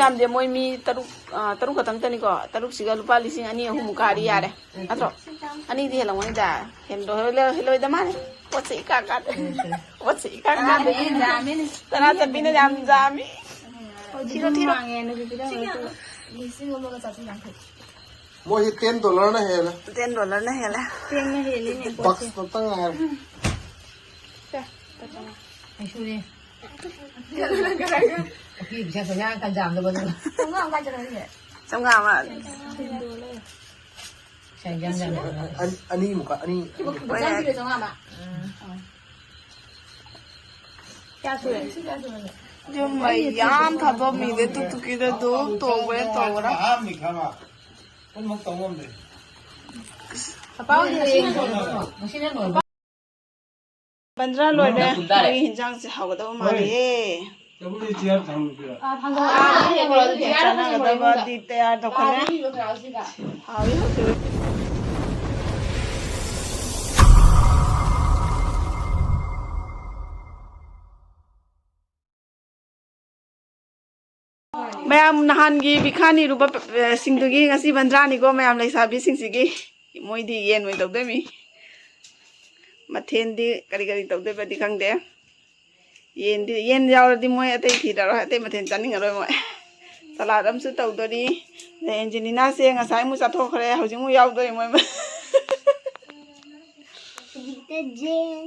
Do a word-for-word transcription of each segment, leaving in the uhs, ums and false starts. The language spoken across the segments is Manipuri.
ꯌꯥꯝꯗꯦ, ꯃꯣꯏ ꯃꯤ ꯇꯔꯨꯛ, ꯑ, ꯇꯔꯨꯛ ꯈꯛꯇꯪꯇꯅꯤꯀꯣ꯫ ꯇꯔꯨꯛꯁꯤꯒ ꯂꯨꯄꯥ ꯂꯤꯁꯤꯡ ꯑꯅꯤ ꯑꯍꯨꯝꯃꯨꯛ ꯀꯥꯔꯤ ꯌꯥꯔꯦ, ꯅꯠꯇ꯭ꯔꯣ? ꯑꯅꯤꯗꯤ ꯍꯦꯜꯂꯝꯒꯅꯤꯗ꯫ ꯍꯦꯜꯂꯣ-, ꯍꯦꯜꯂꯣ-, ꯍꯦꯜꯂꯣꯏꯗ ꯃꯥꯅꯤ꯫ ꯄꯣꯠꯁꯦ ꯏꯀꯥ ꯀꯥꯗꯦ꯫ ꯄꯣꯠꯁꯦ ꯏꯀꯥ ꯀꯥꯗꯦ꯫ ꯇꯔꯥ ꯆꯠꯄꯤꯅ ꯌꯥꯝ ꯌꯥꯝꯃꯤ꯫ ꯊꯤꯔꯣ, ꯊꯤꯔꯣ꯫ ꯃꯣꯏꯁꯤ ꯇꯦꯟ ꯗꯣꯂꯔꯅ ꯍꯦꯜꯂꯦ꯫ ꯇꯦꯟ ꯗꯣꯂꯔꯅ ꯍꯦꯜꯂꯦ꯫ ꯇꯦꯟꯅ ꯍꯦꯜꯂꯤꯅꯦ ꯄꯣꯠꯁꯦ꯫ ꯕꯛꯁ ꯈꯛꯇ ꯉꯥꯏꯔꯦ꯫ ꯁꯦ, ꯂꯨꯄꯥ ꯆꯥꯝꯃꯉꯥ꯫ ꯑꯩꯁꯨꯅꯦ꯫ ꯄꯨꯈ꯭ꯔꯤ ꯄꯩꯁꯥ ꯄꯩꯁꯥ ꯀꯟꯖꯥꯝꯗ ꯕꯗꯨ꯫ ꯆꯥꯝꯃꯉꯥ ꯑꯃ꯫ ꯄꯩꯁꯥ ꯌꯥꯝ ꯌꯥꯝ ꯌꯥꯝ꯫ ꯑꯅꯤ, ꯑꯅꯤꯃꯨꯛꯀ, ꯑꯅꯤ꯫ ꯍꯣꯏ꯫ ꯀꯌꯥ ꯁꯨꯔꯦ? ꯌꯨꯝ ꯃꯩ ꯌꯥꯝ ꯊꯥꯗꯣꯛꯑꯝꯃꯤꯅꯦ, ꯇꯨꯛ ꯇꯨꯛꯀꯤꯗ ꯑꯗꯨꯝ ꯇꯧꯕ꯭ꯔꯥ ꯇꯧꯕ꯭ꯔꯥ꯫ ꯑꯍꯥꯟꯕꯅꯤ ꯈꯪꯉꯕ? ꯄꯨꯝꯅꯃꯛ ꯇꯧ ꯉꯝꯗꯦ꯫ ꯕꯟꯗ꯭ꯔꯥ ꯂꯣꯏꯔꯦ꯫ ꯃꯣꯏꯒꯤ ꯍꯤꯟꯖꯥꯡꯁꯦ ꯍꯥꯎꯒꯗꯕ ꯃꯥꯜꯂꯤꯌꯦ꯫ ꯆꯐꯨꯗꯤ ꯆꯤꯌꯥꯔ ꯊꯝꯃꯨꯁꯤꯔ? ꯆꯥꯅꯒꯗꯕꯗꯤ ꯇꯌꯥꯔ ꯇꯧꯈꯠꯂꯦ꯫ ꯍꯥꯎꯏ ꯍꯥꯎꯇꯦ꯫ ꯃꯌꯥꯝ ꯅꯍꯥꯟꯒꯤ ꯕꯤꯈꯥꯅꯤꯔꯨꯕ ꯁꯤꯡꯗꯨꯒꯤ ꯉꯁꯤ ꯕꯟꯗ꯭ꯔꯥꯅꯤꯀꯣ, ꯃꯌꯥꯝ ꯂꯩꯁꯥꯕꯤꯁꯤꯡꯁꯤꯒꯤ꯫ ꯃꯣꯏꯗꯤ ꯌꯦꯟ ꯑꯣꯏꯅ ꯇꯧꯗꯣꯏꯃꯤ꯫ ꯃꯊꯦꯜꯗꯤ ꯀꯔꯤ ꯀꯔꯤ ꯇꯧꯗꯣꯏꯕꯗꯤ ꯈꯪꯗꯦ꯫ ꯌꯦꯟꯗꯤ, ꯌꯦꯟ ꯌꯥꯎꯔꯗꯤ ꯃꯣꯏ ꯑꯇꯩ ꯊꯤꯔꯔꯣꯏ, ꯑꯇꯩ ꯃꯊꯦꯜ ꯆꯥꯅꯤꯡꯉꯔꯣꯏ ꯃꯣꯏ꯫ ꯁꯂꯥꯗ ꯑꯃꯁꯨ ꯇꯧꯗꯣꯔꯤ꯫ ꯑꯗꯩ ꯑꯦꯟꯖꯦꯂꯤꯅꯥꯁꯦ ꯉꯁꯥꯏ ꯑꯃꯨꯛ ꯆꯥꯊꯣꯛꯈ꯭ꯔꯦ, ꯍꯧꯖꯤꯛ ꯑꯃꯨꯛ ꯌꯥꯎꯗꯣꯔꯤ ꯃꯣꯏ꯫ ꯍꯧꯖꯤꯛꯇ ꯖꯦꯟ꯫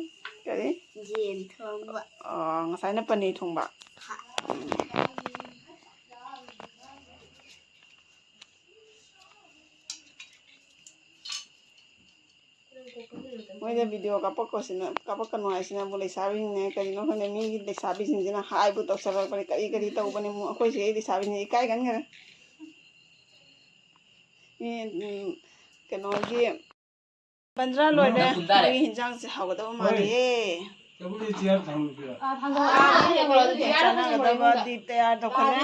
ꯀꯔꯤ? ꯖꯦꯟ ꯊꯣꯡꯕ꯫ ꯑꯣ, ꯉꯁꯥꯏꯅ ꯄꯅꯤꯔ ꯊꯣꯡꯕ꯫ ꯍꯣꯏ꯫ ꯃꯣꯏꯗ ꯚꯤꯗꯤꯑꯣ ꯀꯥꯞꯄꯛꯄꯁꯤꯅ, ꯀꯥꯞꯄꯛꯀꯅꯨ ꯍꯥꯏꯁꯤꯅꯕꯨ ꯂꯩꯁꯥꯕꯤꯁꯤꯡꯅꯦ, ꯀꯔꯤꯅꯣ ꯈꯪꯗꯦ, ꯃꯤꯒꯤ ꯂꯩꯁꯥꯕꯤꯁꯤꯡꯁꯤꯅ ꯍꯥꯏꯕꯨ ꯇꯧꯁꯜꯂꯛꯄꯅꯦ, ꯀꯔꯤ ꯀꯔꯤ ꯇꯧꯕꯅꯦ, ꯑꯩꯈꯣꯏ ꯁꯤꯒꯤ ꯂꯩꯁꯥꯕꯤꯁꯤꯡꯁꯦ ꯏꯀꯥꯏ ꯈꯪꯗꯦꯗ꯫ ꯃꯤ, ꯎꯝ, ꯀꯩꯅꯣꯒꯤ ꯕꯟꯗ꯭ꯔꯥ ꯂꯣꯏꯔꯦ꯫ ꯃꯣꯏꯒꯤ ꯍꯤꯟꯖꯥꯡꯁꯦ ꯍꯥꯎꯒꯗꯕ ꯃꯥꯜꯂꯤꯌꯦ꯫ ꯆꯥꯅꯒꯗꯕꯗꯤ ꯇꯌꯥꯔ ꯇꯧꯈꯠꯂꯦ꯫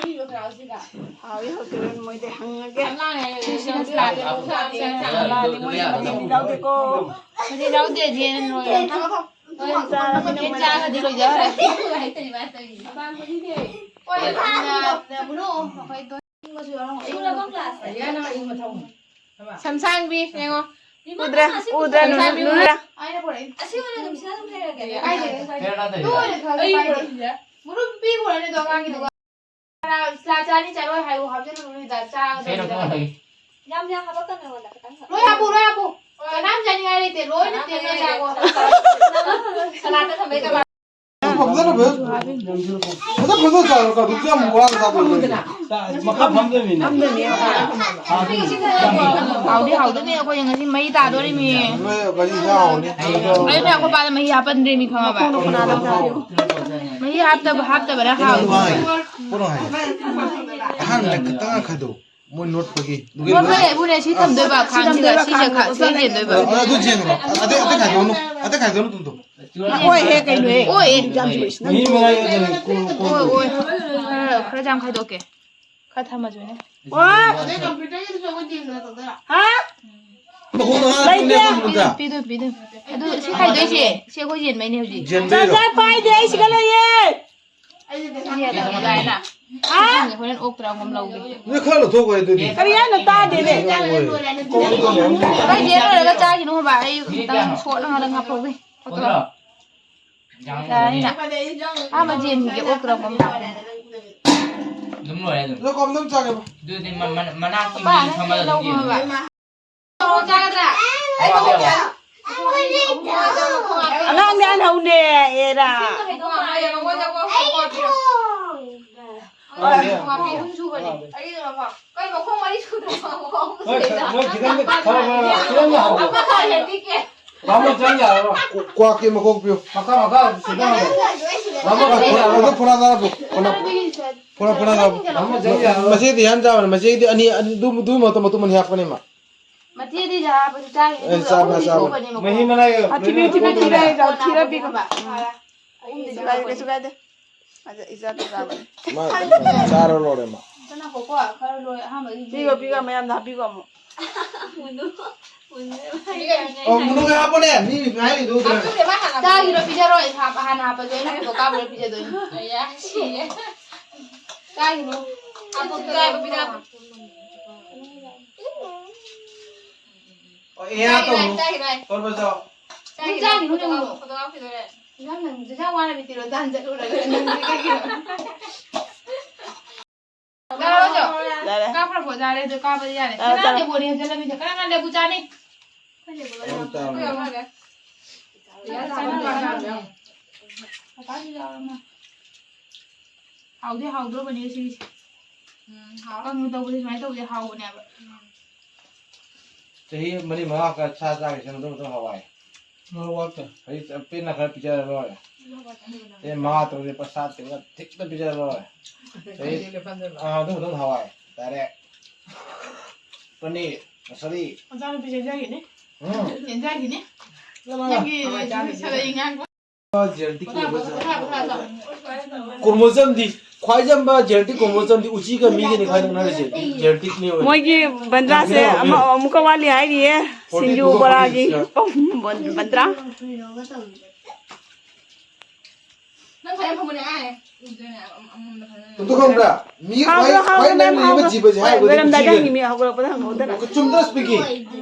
ꯍꯥꯎꯏ ꯍꯥꯎꯇꯦ ꯃꯣꯏꯗꯤ ꯍꯪꯉꯒꯦ꯫ ꯁꯂꯥꯗꯤ ꯃꯣꯏ ꯃꯊꯦꯜꯗꯤ ꯌꯥꯎꯗꯦꯀꯣ꯫ ꯃꯊꯦꯜ ꯌꯥꯎꯗꯦ, ꯌꯦꯟ ꯂꯣꯏꯔꯦ꯫ ꯆꯥꯔꯕꯅꯤꯅ ꯃꯣꯏꯗꯤ ꯆꯥꯔꯗꯤ ꯂꯣꯏꯖꯔꯦ꯫ ꯍꯣꯏ, ꯅ-, ꯅ-, ꯃꯨꯅꯨ, ꯑꯩꯈꯣꯏ ꯗꯣ-, ꯏꯪꯕꯁꯨ ꯌꯥꯎꯔꯝꯒꯅꯤ꯫ ꯁꯨꯔꯕ ꯀ꯭ꯂꯥꯁ? ꯁꯝꯁꯥꯡꯕꯤ, ꯌꯦꯡꯉꯣ꯫ ꯎꯗ꯭ꯔꯥ? ꯎꯗ꯭ꯔꯥ, ꯅꯨꯃꯤꯠ ꯎꯗ꯭ꯔꯥ? ꯑꯩꯅ ꯄꯨꯔꯛꯏ꯫ ꯑꯁꯤ ꯑꯣꯏꯅ ꯑꯗꯨꯝ ꯁꯤꯗ ꯑꯗꯨꯝ ꯂꯩꯔꯒꯦ꯫ ꯀꯥꯏꯗꯦ, ꯀꯥꯏꯗꯦ꯫ ꯂꯣꯏꯔꯦ, ꯈꯔ ꯑꯩ ꯀꯥꯏꯗꯦ꯫ ꯄꯨꯔꯛꯏꯁꯦ꯫ ꯃꯨꯅꯨ ꯄꯤꯈꯣ ꯍꯥꯏꯅꯦ ꯑꯗꯣ ꯑꯉꯥꯡꯒꯤꯗꯣ꯫ ꯆꯥ-, ꯆꯥꯅꯤ ꯆꯥꯔꯣꯏ ꯍꯥꯏꯌꯨ, ꯍꯥꯞꯆꯤꯜꯂꯨ ꯅꯨꯃꯤꯗꯥꯡ ꯆꯥꯒꯗꯕꯅꯤꯗ꯫ ꯌꯥꯝ ꯌꯥꯝ ꯍꯥꯄꯛꯀꯅꯨ ꯑꯩꯉꯣꯟꯗ, ꯈꯤꯇꯪ ꯈꯛ꯫ ꯂꯣꯏ ꯍꯥꯞꯄꯨ, ꯂꯣꯏ ꯍꯥꯄꯨ꯫ ꯀꯅꯥꯝ ꯆꯥꯅꯤꯡꯉꯥꯏ ꯂꯩꯇꯦ, ꯂꯣꯏꯅ ꯇꯦꯡꯅ ꯆꯥꯒꯣ꯫ ꯁꯂꯥꯠꯇ ꯊꯝꯕꯩ ꯀꯕꯥ꯫ ꯐꯖꯅ ꯐꯖ-, ꯐꯖ ꯐꯖꯅ ꯆꯥꯔꯣ, ꯀꯥꯗꯨꯁꯨ ꯌꯥꯝ ꯋꯥꯅ ꯆꯥꯕ ꯑꯣꯏꯗꯣꯏꯅꯦ꯫ ꯃꯈꯥ ꯐꯝꯗꯣꯏꯅꯤꯅꯦ꯫ ꯍꯥꯎꯗꯤ ꯍꯥꯎꯗꯣꯏꯅꯦ, ꯑꯩꯈꯣꯏ ꯉꯁꯤ ꯃꯩ ꯇꯥꯗꯣꯔꯤꯃꯤ꯫ ꯅꯣꯏ ꯉꯁꯤ ꯏꯟꯖꯥꯡ ꯍꯥꯎꯅꯤ꯫ ꯑꯩꯅ ꯑꯩꯈꯣꯏ ꯄꯥꯗ ꯃꯍꯤ ꯍꯥꯞꯄꯟꯗ꯭ꯔꯤꯃꯤ, ꯈꯪꯉꯕ? ꯃꯍꯤ ꯍꯥꯞꯇꯕ, ꯍꯥꯞꯇꯕꯅ ꯍꯥꯎꯋꯤ꯫ ꯀꯩꯅꯣ ꯍꯥꯏ-, ꯀꯩꯅꯣ ꯍꯥꯏ-, ꯑꯍꯥꯟꯕꯗ ꯈꯤꯇꯪ ꯈꯥꯏꯗꯣꯛ꯫ ꯃꯣꯏ ꯅꯣꯠꯄꯒꯤ꯫ ꯑꯗꯨꯒꯤ ꯅꯣꯠꯄꯒꯤ ꯑꯩꯕꯨꯅꯦ ꯁꯤ ꯊꯝꯗꯣꯏꯕ, ꯈꯥꯡꯁꯤꯗ, ꯁꯤꯁꯦ ꯈꯥ-, ꯁꯤ ꯆꯦꯟꯗꯣꯏꯕ꯫ ꯑ, ꯑꯗꯨ ꯆꯦꯟꯈ꯭ꯔꯣ꯫ ꯑꯇꯩ, ꯑꯇꯩ ꯈꯥꯏꯗꯣꯛꯑꯅꯨ꯫ ꯑꯇꯩ ꯈꯥꯏꯗꯣꯛꯑꯅꯨ, ꯇꯨꯝ ꯇꯨꯝ꯫ ꯑꯣꯏꯍꯦ, ꯀꯩꯅꯣꯍꯦ꯫ ꯑꯣꯏ꯫ ꯌꯥꯝ ꯆꯨꯏꯁ ꯅꯪ꯫ ꯃꯍꯤ ꯃꯅꯥꯏ ꯑꯗꯨꯅꯤ, ꯀꯣ-, ꯀꯣ-, ꯑꯣꯏ, ꯑꯣꯏ꯫ ꯈꯔ, ꯈꯔ ꯌꯥꯝ ꯈꯥꯏꯗꯣꯛꯀꯦ꯫ ꯈꯔ ꯊꯝꯃꯁꯨꯅꯦ꯫ ꯋꯥ! ꯑꯗꯩ ꯀꯝꯄ꯭ꯌꯨꯇꯔꯒꯤꯗꯨꯁꯨ ꯑꯩꯈꯣꯏ ꯇꯦꯡꯗ ꯇꯧꯗꯣꯏꯔꯣ? ꯍꯥ? ꯃꯈꯣꯡꯗꯣ ꯉꯥ ꯂꯩꯇꯦ꯫ ꯄꯤꯗꯣꯏ, ꯄꯤꯗꯣꯏ, ꯄꯤꯗꯣꯏ꯫ ꯑꯗꯨ ꯁꯤ ꯈꯥꯏꯗꯣꯏꯁꯦ, ꯁꯤ ꯑꯩꯈꯣꯏ ꯌꯦꯟꯕꯩꯅꯦ ꯍꯧꯖꯤꯛ꯫ ꯌꯦꯟꯕꯩꯔꯣ? ꯆꯥꯔꯖꯔ ꯄꯥꯏꯗꯦ, ꯑꯩ ꯁꯤꯗ ꯂꯩꯌꯦ꯫ ꯍꯥ? ꯍꯣꯔꯦꯟ ꯑꯣꯛ ꯇꯔꯥ ꯑꯃ ꯂꯧꯒꯦ꯫ ꯅꯣꯏ ꯈꯔ ꯂꯧꯊꯣꯛꯈꯣ ꯑꯗꯨꯗꯤ꯫ ꯀꯔꯤ ꯍꯥꯏꯅꯣ? ꯇꯥꯗꯦꯅꯦ꯫ ꯍꯣꯏ, ꯌꯦꯟ ꯂꯣꯏꯔꯒ ꯆꯥꯈꯤꯅꯨ ꯍꯥꯏꯕ, ꯑꯩ ꯈꯤꯇꯪ ꯁꯣꯠꯂꯒ ꯍꯥꯞꯍꯧꯒꯦ꯫ ꯌꯥꯔꯦꯅ꯫ ꯑꯥ, ꯃꯆꯦꯟꯁꯤꯡꯁꯦ ꯑꯣꯛ ꯇꯔꯥ ꯑꯃ ꯂꯧꯒꯦ꯫ ꯑꯗꯨꯝ ꯂꯣꯏꯔꯦ ꯑꯗꯨꯝ꯫ ꯂꯣꯏ ꯀꯣꯝ ꯑꯗꯨꯝ ꯆꯥꯒꯦꯕ꯫ ꯑꯗꯨꯗꯤ ꯃ-, ꯃ-, ꯃꯅꯥꯛꯀꯤ ꯄꯥ, ꯃꯤ ꯅꯪ ꯐꯝꯃꯒ ꯑꯗꯨꯝ ꯂꯧꯕ ꯌꯦꯡꯉꯣ꯫ ꯍꯥꯏꯕ꯫ ꯆꯥꯒꯗ꯭ꯔꯥ? ꯑꯩ ꯃꯈꯣꯡ ꯀꯌꯥ? ꯑꯉꯥꯡꯗꯤ ꯑꯍꯟ ꯍꯧꯅꯦ, ꯑꯦꯔꯥ꯫ ꯃꯈꯣꯡ ꯑꯃ ꯌꯦꯡꯉꯣ, ꯃꯉꯣꯟꯗ ꯀꯣ, ꯀꯣ, ꯀꯣ꯫ ꯃꯈꯣꯡ ꯑꯍꯨꯝ ꯁꯨꯕꯅꯦ꯫ ꯑꯩꯒꯤꯗꯨꯅ ꯀꯣ꯫ ꯀꯩ ꯃꯈꯣꯡ ꯃꯔꯤ ꯁꯨꯗ꯭ꯔꯣ? ꯃꯈꯣꯡ ꯑꯍꯨꯝ ꯃꯣꯏ ꯁꯨꯗ꯭ꯔꯣ? ꯈꯤꯇꯪꯗꯤ ꯈꯔ, ꯈꯔ, ꯈꯤꯇꯪꯗꯤ ꯍꯧꯕ꯫ ꯑꯃ ꯈꯔ ꯍꯦꯟꯕꯤꯒꯦ꯫ ꯕꯥꯃꯣꯟ ꯆꯪ ꯌꯥꯔꯔꯣꯏ꯫ ꯀ꯭ꯋꯥꯛꯀꯤ ꯃꯈꯣꯡ ꯄꯤꯌꯨ꯫ ꯃꯈꯥ, ꯃꯈꯥ, ꯁꯤꯗ ꯍꯪꯉꯣ꯫ ꯕꯥꯃꯣꯟ ꯐꯣꯟ, ꯐꯣꯟ ꯅꯥꯔꯕꯣ? ꯐꯣꯟ꯫ ꯐꯣꯟ, ꯐꯣꯟ ꯅꯥꯔꯕꯣ? ꯕꯥꯃꯣꯟ ꯆꯪ ꯌꯥꯔꯔꯣꯏ꯫ ꯃꯆꯦꯗꯤ ꯌꯥꯝ ꯆꯥꯕꯅꯦ꯫ ꯃꯆꯦꯗꯤ ꯑꯅꯤ, ꯑꯅꯤ, ꯑꯗꯨ, ꯑꯗꯨ ꯃꯇꯨꯝ, ꯃꯇꯨꯝ ꯑꯅꯤ ꯍꯥꯞꯄꯅꯦ ꯃꯥ꯫ ꯃꯆꯦꯗꯤ ꯆꯥꯕꯁꯨ ꯆꯥꯔꯤꯅꯤ, ꯑꯦ, ꯑꯗꯨꯒ ꯆꯥꯕꯅꯦ, ꯑꯍꯨꯝꯗꯤ ꯆꯥꯕꯅꯦ꯫ ꯁꯨꯕꯅꯦ ꯃꯈꯣꯡ꯫ ꯃꯍꯤ ꯃꯅꯥꯏꯒ ꯑ, ꯊꯤꯕꯤ, ꯊꯤꯕꯤ, ꯊꯤꯕꯤ, ꯊꯤꯕꯤ, ꯊꯤꯕꯤ꯫ ꯑꯍꯨꯝꯗꯤ ꯀꯩꯁꯨ ꯀꯥꯏꯗꯦ, ꯁꯨꯕꯅꯦ꯫ ꯀꯩꯁꯨ ꯀꯥꯏꯗꯦ꯫ ꯑꯗ ꯏꯆꯥꯗꯣ ꯆꯥꯕꯅꯦ꯫ ꯃꯥ ꯆꯥꯔ ꯂꯣꯏꯔꯦ ꯃꯥ꯫ ꯀꯅꯥ ꯀꯣꯀꯣ? ꯈꯔ ꯂꯣꯏ ꯑꯍꯥꯟꯕꯒꯤ ꯄꯤꯈꯣ, ꯄꯤꯈꯣ, ꯃꯌꯥꯝꯗ ꯍꯥꯞꯄꯤꯈꯣ ꯑꯃꯨꯛ꯫ ꯃꯨꯟꯅꯨ, ꯃꯨꯟꯅꯨ꯫ ꯑꯣ, ꯃꯨꯟꯅꯨꯒꯤ ꯍꯥꯞꯄꯣꯅꯦ꯫ ꯃꯤ ꯍꯥꯏꯔꯤꯗꯣ ꯎꯗ꯭ꯔꯣ? ꯍꯥꯞꯄꯤꯗꯦ, ꯃꯥ ꯍꯥꯟꯅ ꯆꯥꯈꯤꯔꯣꯏ, ꯄꯤꯖꯔꯣꯏ꯫ ꯍꯥꯞ-, ꯍꯥꯟꯅ ꯍꯥꯞꯄꯁꯨ ꯑꯩꯅ ꯐꯣꯇꯣ ꯀꯥꯞꯄꯒ ꯄꯤꯖꯗꯣꯏꯅꯤ꯫ ꯑꯌꯥ, ꯁꯤꯔꯦ꯫ ꯆꯥꯈꯤꯅꯨ꯫ ꯍꯥꯞꯄꯣ, ꯄꯤꯔꯛꯑꯣ, ꯄꯤꯔꯛꯑꯣ꯫ ꯑꯣ, ꯑꯦ, ꯆꯥꯈꯤꯔꯣꯏ, ꯇꯧꯅꯨ꯫ ꯆꯥꯈꯤꯔꯣꯏ꯫ ꯇꯣꯠꯄꯁꯨ꯫ ꯆꯥꯈꯤꯅꯨ, ꯆꯥꯈꯤꯅꯨ, ꯐꯣꯇꯣ ꯀꯥꯞꯄꯣ, ꯅꯪ꯫ ꯐꯣꯇꯣ ꯀꯥꯞꯈꯤꯗꯣꯔꯦ꯫ ꯏꯟꯖꯥꯡ ꯅꯪ ꯏꯟꯖꯥꯡ ꯋꯥꯅ ꯃꯤꯇꯤꯔꯣ ꯇꯥꯟ ꯆꯠꯂꯨꯔꯒ ꯅꯪꯗꯤ ꯀꯩꯒꯤꯅꯣ? ꯌꯥꯔꯦ, ꯆꯣ꯫ ꯌꯥꯔꯦ꯫ ꯀꯥꯞꯈ꯭ꯔꯕꯣ? ꯌꯥꯔꯦ, ꯑꯗꯨ ꯀꯥꯞꯄꯗꯤ ꯌꯥꯔꯦ꯫ ꯌꯥꯔꯦ, ꯀꯅꯥ ꯆꯠꯂꯣ꯫ ꯗꯦꯕꯣꯅꯤ ꯍꯟꯖꯜꯂꯝꯃꯤꯁꯦ? ꯀꯅꯥ ꯀꯅꯥ ꯂꯦꯕꯨ ꯆꯥꯅꯤ? ꯑꯩꯈꯣꯏ ꯂꯦꯕꯨ ꯂꯣꯏ ꯌꯥꯎꯔꯦ꯫ ꯄꯄꯥꯁꯨ ꯌꯥꯎꯔꯝꯃꯣ꯫ ꯍꯥꯎꯗꯤ ꯍꯥꯎꯗ꯭ꯔꯣꯕꯅꯦ ꯁꯤꯒꯤꯁꯦ꯫ ꯎꯝ, ꯍꯥꯎ꯫ ꯀꯥꯡꯍꯧ ꯇꯧꯕꯁꯦ ꯁꯨꯃꯥꯏꯅ ꯇꯧꯕꯁꯦ ꯍꯥꯎꯕꯅꯦꯕ꯫ ꯆꯍꯤ ꯃꯔꯤ ꯃꯉꯥ ꯈꯛ ꯁꯥ ꯆꯥꯈꯤꯁꯅꯨ, ꯑꯗꯨꯝ ꯑꯗꯨꯝ ꯍꯥꯎ ꯍꯥꯏ꯫ ꯃꯔꯛ ꯃꯔꯛꯇ꯫ ꯍꯧꯖꯤꯛ ꯄꯦꯟꯅ ꯈꯔ ꯄꯤꯖꯔ ꯂꯣꯏꯔꯦ꯫ ꯆꯍꯤ ꯃꯉꯥ ꯇꯔꯨꯛꯁꯦ ꯄꯩꯁꯥ ꯇꯤꯡꯉ ꯊꯤꯛꯇ ꯄꯤꯖꯔ ꯂꯣꯏꯔꯦ꯫ ꯆꯍꯤ, ꯑꯥ, ꯑꯗꯨꯝ ꯑꯗꯨꯝ ꯍꯥꯎ ꯍꯥꯏ꯫ ꯗꯥꯏꯔꯦꯛ꯫ ꯄꯅꯤꯔ, ꯃꯁꯥꯂꯤ꯫ ꯃꯆꯥꯅꯨꯄꯤ ꯆꯦꯟꯖꯈꯤꯅꯤ꯫ ꯎꯝ꯫ ꯆꯦꯟꯖꯈꯤꯅꯤ꯫ ꯅꯪꯒꯤ ꯁꯥꯒꯩ ꯉꯥꯡꯕ꯫ ꯖꯦꯜꯗꯤ ꯄꯣꯊꯥ, ꯄꯣꯊꯥ, ꯄꯣꯊꯥ, ꯄꯣꯊꯥ, ꯄꯣꯊꯥ꯫ ꯀ꯭ꯔꯣꯃꯣꯖꯝꯗꯤ ꯈ꯭ꯋꯥꯏ ꯌꯥꯝꯕ ꯖꯦꯜꯗꯤ ꯀ꯭ꯔꯣꯃꯣꯖꯝꯗꯤ ꯎꯆꯤꯒ ꯃꯤꯒꯅꯤ ꯈ꯭ꯋꯥꯏ ꯅꯛꯅꯔꯤꯁꯦ꯫ ꯖꯦꯜꯗꯤꯛꯅꯦ ꯑꯣꯏ꯫ ꯃꯣꯏꯒꯤ ꯕꯟꯗ꯭ꯔꯥꯁꯦ ꯌꯥꯝ ꯑꯃ, ꯑꯃꯨꯛꯀ ꯋꯥꯠꯂꯤ ꯍꯥꯏꯔꯤꯌꯦ꯫ ꯐꯣꯔꯇꯤ ꯁꯤꯡꯖꯨ ꯇꯨꯒ ꯕꯣꯔꯥꯒꯤ꯫ Forty six. ꯕꯟ-, ꯕꯟꯗ꯭ꯔꯥ꯫ ꯅꯪ ꯈꯔ ꯐꯝꯃꯨꯅꯦ, ꯑꯥꯏ꯫ ꯎꯗ꯭ꯔꯦꯅꯦ, ꯑꯃ-, ꯑꯃ-, ꯑꯃ-, ꯑꯃ-, ꯑꯗꯨ ꯈꯪꯕ꯭ꯔꯥ? ꯃꯤ ꯍꯥꯎꯕ꯭ꯔꯣ, ꯈ꯭ꯋꯥꯏ, ꯍꯥꯎꯕ꯭ꯔꯣ, ꯈ꯭ꯋꯥꯏ ꯃꯦꯝ, ꯅꯛꯅ ꯍꯥꯎꯕ꯭ꯔꯣ? ꯌꯦꯡꯕ ꯖꯤꯕꯁꯦ ꯍꯣꯏ, ꯍꯥꯏꯕꯗꯤ ꯂꯣꯏꯔꯝꯗꯥꯏꯗ ꯎꯆꯤꯒꯅꯤ꯫ ꯍꯪꯉꯤꯃꯤ, ꯍꯧꯒꯠꯂꯛꯄꯗ ꯍꯪꯉꯛꯎꯗꯅ꯫ ꯑꯣ, ꯆꯨꯝꯗ꯭ꯔꯣ speaking?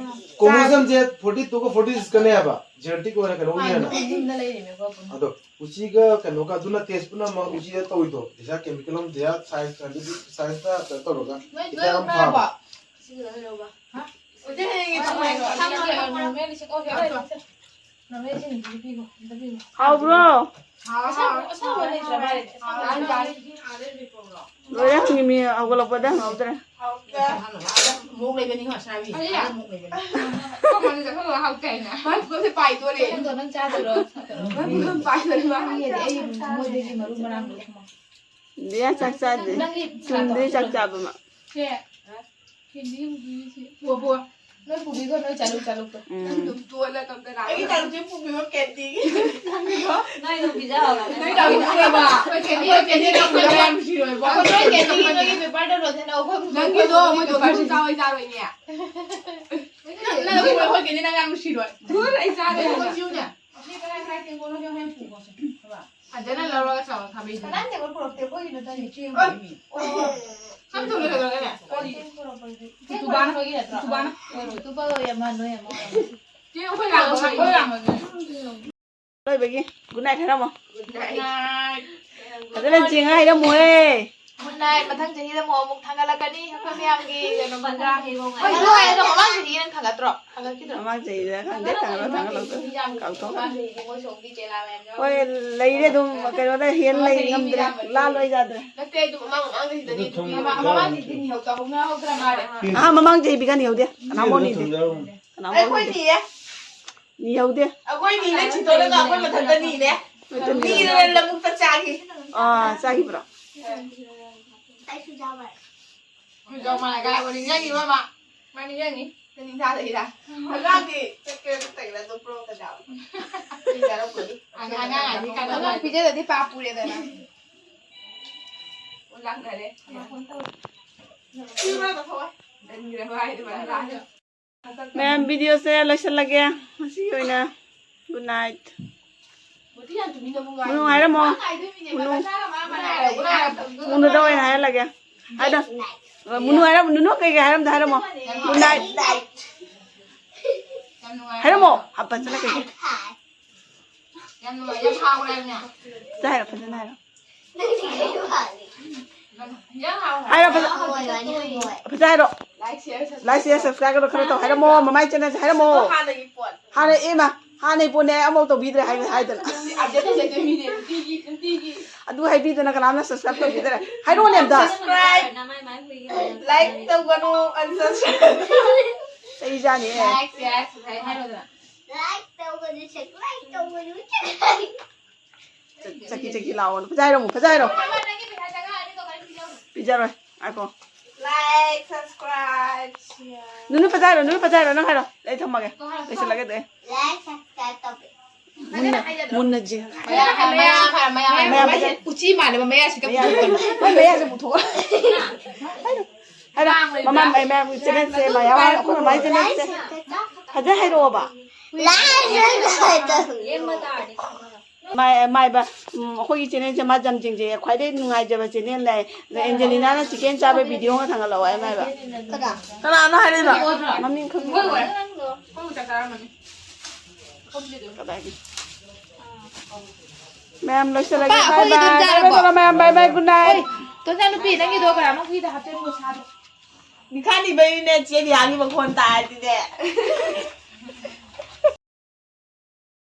ꯀ꯭ꯔꯣꯃꯣꯖꯝꯁꯦ ꯐꯣꯔꯇꯤ ꯇꯨꯒ ꯐꯣꯔꯇꯤ ꯁꯤꯛꯁꯀꯅꯦ ꯍꯥꯏꯕ꯫ ꯖꯦꯅꯦꯇꯤꯛ ꯑꯣꯏꯅ ꯀꯩꯅꯣ ꯑꯣꯏꯅ꯫ ꯌꯨꯝꯗ ꯂꯩꯔꯤꯃꯦꯀꯣ, ꯄꯨꯟꯅ꯫ ꯑꯗꯣ ꯎꯆꯤꯒ ꯀꯩꯅꯣꯒ ꯑꯗꯨꯅ ꯇꯦꯁ ꯄꯨꯝꯅꯃꯛ ꯎꯆꯤꯗ ꯇꯧꯔꯤꯗꯣ꯫ ꯄꯩꯁꯥ ꯀꯦꯃꯤꯀꯦꯜ ꯑꯃ ꯗꯤꯌꯥ ꯁꯥꯏꯟꯁ, ꯁꯥꯏꯟꯁꯇ ꯀꯩꯅꯣ ꯇꯧꯔꯒ ꯅꯣꯏ ꯍꯤꯗꯥꯛ ꯑꯃ ꯂꯣꯏ ꯐꯥꯕ꯫ ꯍꯥꯏꯔꯕꯣ? ꯁꯤꯒꯤꯗꯣ ꯂꯩꯔꯧꯕ꯫ ꯍꯥ? ꯎꯆꯤ ꯍꯌꯦꯡꯒꯤ ꯊꯝꯃꯣ ꯍꯥꯏꯔꯣ? ꯊꯝꯃꯣ, ꯊꯝꯃꯣ, ꯊꯝꯃꯣ꯫ ꯅꯣꯔꯃꯦꯜ ꯁꯤ ꯀꯣꯛ ꯌꯥꯎꯔꯣꯏ꯫ ꯅꯣꯔꯃꯦꯜ ꯁꯤ ꯄꯤꯈꯣ, ꯑꯝꯇ ꯄꯤꯈꯣ꯫ ꯍꯥꯎꯕ꯭ꯔꯣ? ꯍꯥꯎ, ꯍꯥꯎ, ꯑꯁꯪꯕ ꯂꯩꯇ꯭ꯔꯕ ꯍꯥꯏꯔꯗꯤ꯫ ꯍꯥꯎ, ꯍꯥꯎ꯫ ꯂꯣꯏꯔꯦ ꯍꯪꯉꯤꯃꯤ, ꯍꯧꯒꯠꯂꯛꯄꯗ ꯍꯪꯍꯧꯗ꯭ꯔꯦ꯫ ꯃꯣꯔꯣꯛ ꯂꯩꯕꯅꯤ ꯍꯣ, ꯁꯅꯥꯕꯤ꯫ ꯀꯔꯤ? ꯃꯣꯔꯣꯛ ꯂꯩꯕꯅꯤ꯫ ꯀꯃꯥꯏꯅ ꯆꯠꯊꯣꯛꯑꯒ ꯍꯥꯎꯇꯦ ꯍꯥꯏꯅ? ꯃꯥꯏ ꯄꯨꯈꯝꯁꯦ ꯄꯥꯏꯗꯣꯔꯦ꯫ ꯅꯪꯗꯣ ꯅꯪ ꯆꯥꯗꯣꯏꯔꯣ? ꯃꯥꯏ ꯄꯨꯈꯝ ꯄꯥꯏꯗꯣꯔꯦ ꯃꯥ꯫ ꯑꯩ, ꯑꯩ ꯃꯣꯏꯗꯒꯤ ꯃꯔꯨ ꯃꯔꯥꯡ ꯂꯧꯊꯣꯛꯑꯣ꯫ ꯗꯤꯌꯥ ꯆꯥꯛ ꯆꯥꯗꯦ꯫ ꯅꯪꯒꯤ ꯆꯨꯝꯗ꯭ꯔꯤ ꯆꯥꯛ ꯆꯥꯕ ꯃꯥ꯫ ꯁꯦ꯫ ꯀꯦꯟꯗꯤ ꯄꯨꯕꯤꯁꯤ꯫ ꯄꯨ, ꯄꯨ꯫ ꯅꯣꯏ ꯄꯨꯕꯤꯒꯣ, ꯅꯣꯏ ꯆꯥꯂꯨꯛ, ꯆꯥꯂꯨꯛꯇꯣ꯫ ꯎꯝ꯫ ꯑꯗꯨꯝ ꯇꯣꯠꯂꯒ ꯑꯝꯇ ꯂꯥꯛꯑꯣ꯫ ꯑꯩꯒꯤ ꯆꯥꯂꯨꯛꯁꯦ ꯄꯨꯕꯤꯔꯣ, ꯀꯦꯟꯗꯤꯒꯤ꯫ ꯅꯪꯒꯤꯗꯣ? ꯅꯣꯏ ꯑꯗꯨꯝ ꯄꯤꯖꯍꯧꯔꯣ꯫ ꯅꯣꯏ ꯆꯥꯂꯨꯛ ꯄꯨꯔꯕ? ꯑꯩꯈꯣꯏ ꯀꯦꯟꯗꯤ, ꯑꯩꯈꯣꯏ ꯀꯦꯟꯗꯤ ꯅꯪ ꯄꯨꯔꯕ ꯌꯥꯝ ꯅꯨꯡꯁꯤꯔꯣꯏꯕ꯫ ꯑꯩꯈꯣꯏ ꯀꯦꯟꯗꯤꯒꯤ ꯅꯣꯏꯒꯤ ꯄꯦꯄꯔꯗ ꯂꯣꯟꯁꯤꯟꯅꯧ, ꯑꯩꯈꯣꯏ ꯄꯨꯕꯤꯒꯣ꯫ ꯅꯪꯒꯤꯗꯣ ꯃꯣꯏꯗꯣ ꯀꯩꯁꯨ ꯆꯥꯎ ꯆꯥꯔꯣꯏꯅꯦ꯫ ꯅꯪ, ꯅꯪ ꯄꯨꯔ ꯑꯩꯈꯣꯏ ꯀꯦꯟꯗꯤ ꯅꯪ ꯌꯥꯝ ꯅꯨꯡꯁꯤꯔꯣꯏ꯫ ꯊꯨꯔ ꯑꯩ ꯆꯥꯔꯦ꯫ ꯑꯩꯈꯣꯏ ꯄꯤꯌꯨꯅꯦ꯫ ꯑꯁꯤ ꯀꯔꯥꯏ ꯀꯔꯥꯏ ꯇꯦꯡꯀꯣꯠꯅꯣ ꯍꯣꯔꯦꯟ ꯄꯨꯈꯣꯁꯦ꯫ ꯈꯪꯉꯕ? ꯐꯖꯅ ꯂꯧꯔꯒ ꯆꯥꯎꯅ ꯊꯥꯕꯤꯗꯨꯅ꯫ ꯀꯅꯥꯝꯇ ꯑꯩꯈꯣꯏ ꯄꯨꯔꯛꯇꯦ, ꯑꯩꯈꯣꯏꯒꯤꯅ ꯇꯧꯔꯤꯅꯦ꯫ ꯏꯆꯦ ꯑꯣꯏ꯫ ꯑꯣ, ꯁꯝ ꯊꯨꯝ ꯂꯣꯏꯁꯤꯜꯂꯣ, ꯅꯦ꯫ ꯀꯣꯜ ꯂꯤꯛ ꯄꯨꯔꯛꯄꯗꯨꯗꯤ꯫ ꯇꯨꯕꯥꯅ, ꯇꯨꯕꯥꯅ꯫ ꯇꯨꯕꯥ ꯑꯣꯏ, ꯑꯃ ꯅꯣꯏ ꯑꯃ꯫ ꯆꯦ, ꯑꯩꯈꯣꯏ ꯂꯥꯛꯑꯣ, ꯑꯩꯈꯣꯏ ꯂꯥꯛꯑꯣ꯫ ꯂꯣꯏꯕꯒꯤ good night ꯍꯥꯏꯔꯝꯃꯣ꯫ Good night꯫ ꯐꯖꯅ ꯆꯦꯡꯉ ꯍꯥꯏꯔꯝꯃꯣꯍꯦ꯫ Good night꯫ ꯃꯊꯪ ꯆꯍꯤꯗ ꯑꯃꯨꯛ, ꯑꯃꯨꯛ ꯊꯥꯡꯒꯠꯂꯛꯀꯅꯤ ꯑꯩꯈꯣꯏ ꯃꯌꯥꯝꯒꯤ ꯀꯩꯅꯣ ꯃꯟꯗꯥ ꯍꯩꯕꯣꯡ꯫ ꯍꯣꯏ, ꯑꯗꯨ ꯍꯥꯏꯔꯒ ꯃꯃꯥꯡ ꯆꯍꯤꯒꯤ ꯅꯪ ꯊꯥꯡꯒꯠꯇ꯭ꯔꯣ? ꯊꯥꯡꯒꯠꯈꯤꯗ꯭ꯔꯣ? ꯃꯃꯥꯡ ꯆꯍꯤꯗ ꯈꯪꯗꯦ, ꯊꯥꯡꯒꯠꯂꯛꯇ꯭ꯔ ꯀꯥꯎꯊꯣꯛꯈ꯭ꯔꯦ꯫ ꯃꯃꯥꯡ ꯆꯍꯤꯗꯤ ꯃꯣꯏ ꯁꯣꯝꯒꯤ ꯆꯦꯂꯥ ꯃꯌꯥꯝ ꯌꯥꯎꯔꯤ꯫ ꯍꯣꯏ, ꯂꯩꯔꯦ ꯑꯗꯨꯝ, ꯀꯩꯅꯣꯗ ꯍꯦꯟ ꯂꯩ ꯉꯝꯗ꯭ꯔꯦ, ꯂꯥ ꯂꯣꯏ ꯌꯥꯗ꯭ꯔꯦ꯫ ꯅꯠꯇꯦ, ꯑꯗꯨ ꯃꯃꯥꯡ, ꯃꯃꯥꯡ ꯆꯍꯤꯗꯅꯤ ꯑꯗꯨ ꯑꯗꯨ ꯊꯨꯝ ꯄꯤꯕ꯫ ꯃꯃꯥꯡ ꯆꯍꯤꯗꯤ ꯅꯤꯍꯧ ꯇꯧꯍꯧꯅꯍꯧꯗ꯭ꯔ ꯃꯥꯜꯂꯦ꯫ ꯑꯍꯥ, ꯃꯃꯥꯡ ꯆꯍꯤ ꯄꯤꯒꯅꯤ ꯍꯧꯗꯦ꯫ ꯀꯅꯥꯝ ꯍꯧꯅꯤꯡꯗꯦ꯫ ꯀꯅꯥꯝ ꯍꯧꯅꯤꯡꯗꯦ꯫ ꯑꯩꯈꯣꯏꯗꯤꯌꯦ꯫ ꯅꯤꯍꯧꯗꯦ꯫ ꯑꯩꯈꯣꯏ ꯅꯤꯅ ꯆꯤꯇꯣꯔꯒ ꯑꯩꯈꯣꯏ ꯃꯊꯟꯇ ꯅꯤꯔꯦ꯫ ꯃꯊꯟꯇ ꯅꯤꯔꯦ꯫ ꯅꯤꯔꯒ ꯂꯧꯕꯨꯛꯇ ꯆꯥꯈꯤ꯫ ꯑꯥ, ꯆꯥꯈꯤꯕ꯭ꯔꯣ? ꯑꯩꯁꯨ ꯆꯥꯕ꯫ ꯑꯩꯈꯣꯏꯁꯨ ꯃꯥ ꯀꯥꯏ ꯋꯥꯔꯤ ꯅꯤꯡꯁꯤꯡꯉꯤ ꯃꯥ꯫ ꯃꯥ ꯅꯤꯡꯁꯤꯡꯉꯤ꯫ ꯅꯤꯡꯊꯥꯗ ꯏꯔꯥ꯫ ꯑꯉꯥꯡꯗꯤ ꯆꯠꯀꯦꯔꯥ ꯆꯠꯇꯒꯦꯔꯥ ꯑꯗꯨꯝ ꯄꯨꯔꯛꯀꯗꯕ꯫ ꯄꯤꯖꯔꯛꯄꯒꯤ꯫ ꯑꯉꯥꯡ, ꯑꯉꯥꯡ ꯑꯅꯤ ꯀꯥꯟꯅꯕ꯫ ꯑꯉꯥꯡ ꯄꯤꯖꯗꯗꯤ ꯄꯥꯞ ꯄꯨꯔꯦꯗꯅ꯫ ꯑꯣ, ꯂꯥꯛꯅꯔꯦ꯫ ꯁꯤ ꯃꯥ ꯇꯧꯊꯣꯛꯑꯣ꯫ ꯗꯟꯈ꯭ꯔꯕ ꯍꯥꯏꯗꯨꯃ ꯂꯥꯛꯑꯦ꯫ ꯃꯌꯥꯝ, ꯚꯤꯗꯤꯑꯣꯁꯦ ꯂꯣꯏꯁꯤꯜꯂꯒꯦ ꯉꯁꯤꯒꯤ ꯑꯣꯏꯅ꯫ Good night꯫ ꯃꯨꯅꯨ ꯍꯥꯏꯔꯝꯃꯣ꯫ ꯃꯨꯅꯨ꯫ ꯃꯨꯅꯨꯗ ꯑꯣꯏꯅ ꯍꯥꯏꯍꯜꯂꯒꯦ꯫ ꯍꯥꯏꯗꯣ꯫ ꯃꯨꯅꯨ ꯍꯥꯏꯔꯝꯃꯣ꯫ ꯅꯨꯅꯨ ꯀꯩꯀꯩ ꯍꯥꯏꯔꯝꯗ ꯍꯥꯏꯔꯝꯃꯣ꯫ Good night꯫ ꯍꯥꯏꯔꯝꯃꯣ꯫ ꯍꯥꯞꯄꯟꯁꯤꯅ ꯀꯩꯀꯩ꯫ ꯌꯥꯝ ꯅꯨꯡꯉꯥꯏ, ꯌꯥꯝ ꯍꯥꯎꯔꯦ ꯍꯥꯏꯕꯅꯦ꯫ ꯐꯖꯅ ꯍꯥꯏꯔꯣ, ꯐꯖꯅ ꯍꯥꯏꯔꯣ꯫ ꯌꯥꯝ ꯍꯥꯎꯔꯦ꯫ ꯍꯥꯏꯔꯣ, ꯐꯖ-, ꯍꯣꯏ, ꯋꯥꯅꯤ, ꯍꯣꯏ꯫ ꯐꯖ ꯍꯥꯏꯔꯣ꯫ Like, share, subscribe꯫ Like, share, subscribe ꯀꯩꯅꯣ ꯈꯔ ꯇꯧ ꯍꯥꯏꯔꯝꯃꯣ, ꯃꯃꯥꯏ channelꯁꯦ ꯍꯥꯏꯔꯝꯃꯣ꯫ ꯑꯗꯣ ꯍꯥꯟꯅꯒꯤ ꯄꯣꯠ꯫ ꯍꯥꯟꯅ, ꯏꯃꯥ, ꯍꯥꯟꯅꯩ ꯄꯣꯠꯅꯦ ꯑꯃꯐꯥꯎ ꯇꯧꯕꯤꯗ꯭ꯔꯦ ꯍꯥꯏ-, ꯍꯥꯏꯗꯅ꯫ ꯑꯗꯨꯗꯤ update ꯇꯧꯖꯗꯣꯏ ꯃꯤꯅꯦ, ꯅꯨꯡꯇꯤꯒꯤ, ꯅꯨꯡꯇꯤꯒꯤ꯫ ꯑꯗꯨ ꯍꯥꯏꯕꯤꯗꯅ ꯀꯅꯥꯝꯅ subscribe ꯇꯧꯕꯤꯗ꯭ꯔꯦ꯫ ꯍꯥꯏꯔꯛꯑꯣꯅꯦ ꯑꯝꯇ꯫ Subscribe꯫ Like ꯇꯧꯒꯅꯨ, unsubscribe꯫ ꯆꯩ ꯆꯥꯅꯤꯍꯦ꯫ Like, share, subscribe ꯍꯥꯏꯔꯣꯗꯅ꯫ Like ꯇꯧꯒꯅꯨ, subscribe ꯇꯧꯒꯅꯨ꯫ ꯆꯠ-, ꯆꯠꯀꯤ ꯆꯠꯀꯤ ꯂꯥꯛꯑꯣꯅ꯫ ꯐꯖ ꯍꯥꯏꯔꯣ ꯑꯃꯨꯛ, ꯐꯖ ꯍꯥꯏꯔꯣ꯫ ꯄꯤꯖꯔꯣꯏ꯫ ꯉꯥꯏꯈꯣ꯫ Like, subscribe, share꯫ ꯅꯨꯅꯨ ꯐꯖ ꯍꯥꯏꯔꯣ, ꯅꯨꯅꯨ ꯐꯖ ꯍꯥꯏꯔꯣ, ꯅꯪ ꯍꯥꯏꯔꯣ꯫ ꯑꯩ ꯊꯝꯃꯒꯦ꯫ ꯂꯣꯏꯁꯤꯜꯂꯒꯦ ꯑꯗꯨꯗꯤ꯫ Like, subscribe ꯇꯧꯕꯤꯌꯨ꯫ ꯃꯨꯟꯅ, ꯃꯨꯟꯅ ꯌꯦꯡ-, ꯃꯌꯥ, ꯃꯌꯥ, ꯃꯌꯥ, ꯃꯌꯥ, ꯃꯌꯥ, ꯃꯌꯥ꯫ ꯎꯆꯤ ꯃꯥꯜꯂꯦꯕ, ꯃꯌꯥꯁꯤꯗ ꯃꯌꯥ, ꯄꯨꯊꯣꯛꯄꯅꯤ꯫ ꯃꯣꯏ ꯃꯌꯥꯁꯦ ꯄꯨꯊꯣꯛꯑ꯫ ꯍꯥꯏꯔꯣ, ꯍꯥꯏꯔꯣ꯫ ꯃꯃꯥ, ꯃꯌꯥ, ꯃꯌꯥ, ꯆꯦꯅꯦꯜꯁꯦ, ꯃꯌꯥ, ꯑꯩꯈꯣꯏ ꯃꯃꯥꯏ ꯆꯦꯅꯦꯜꯁꯦ꯫ ꯐꯖ ꯍꯥꯏꯔꯛꯑꯣꯕ꯫ Like, subscribe ꯇꯧꯕꯤꯌꯨ꯫ ꯌꯦꯡꯕ ꯇꯥꯔꯗꯤ ꯈꯪꯒꯗꯕ꯫ ꯃꯥꯏ ꯃꯥꯏꯕ ꯎꯝ, ꯑꯩꯈꯣꯏꯒꯤ ꯆꯦꯅꯦꯜꯁꯦ ꯃꯥ ꯖꯝ ꯆꯦꯟꯖꯩ ꯈ꯭ꯋꯥꯏꯗꯩ ꯅꯨꯡꯉꯥꯏꯖꯕ ꯆꯦꯅꯦꯜ ꯂꯩ꯫ ꯑꯗ ꯑꯦꯟꯖꯦꯂꯤꯅꯥꯅ ꯆꯤꯀꯦꯟ ꯆꯥꯕ ꯚꯤꯗꯤꯑꯣ ꯑꯃ ꯊꯥꯡꯒꯠꯂꯛꯑꯣ ꯍꯥꯏ ꯃꯥꯏꯕ꯫ ꯀꯅꯥꯅꯣ ꯍꯥꯏꯔꯤꯅꯣ? ꯃꯃꯤꯡ ꯈꯪꯗꯦ꯫ ꯀꯗꯥꯏꯒꯤ? ꯃꯌꯥꯝ ꯂꯣꯏꯁꯤꯜꯂꯒꯦ꯫ ꯄꯥ, ꯑꯩꯈꯣꯏꯒꯤ ꯑꯗꯨꯝ ꯆꯥꯔꯕꯣ? ꯃꯌꯥꯝ ꯕꯥꯏ ꯕꯥꯏ, ꯒꯨꯗ ꯅꯥꯏꯠ꯫ ꯇꯣꯟꯖꯥ ꯅꯨꯄꯤ, ꯅꯪꯒꯤꯗꯣ ꯀꯌꯥꯃꯨꯛ ꯐꯤꯗ ꯍꯥꯞꯆꯤꯟꯕ ꯁꯥꯗꯣ? ꯃꯤꯈꯥꯅꯤꯕꯩꯅꯦ ꯆꯦ ꯔꯤꯌꯥꯒꯤ ꯃꯈꯣꯟ ꯇꯥꯔꯗꯤꯅꯦ꯫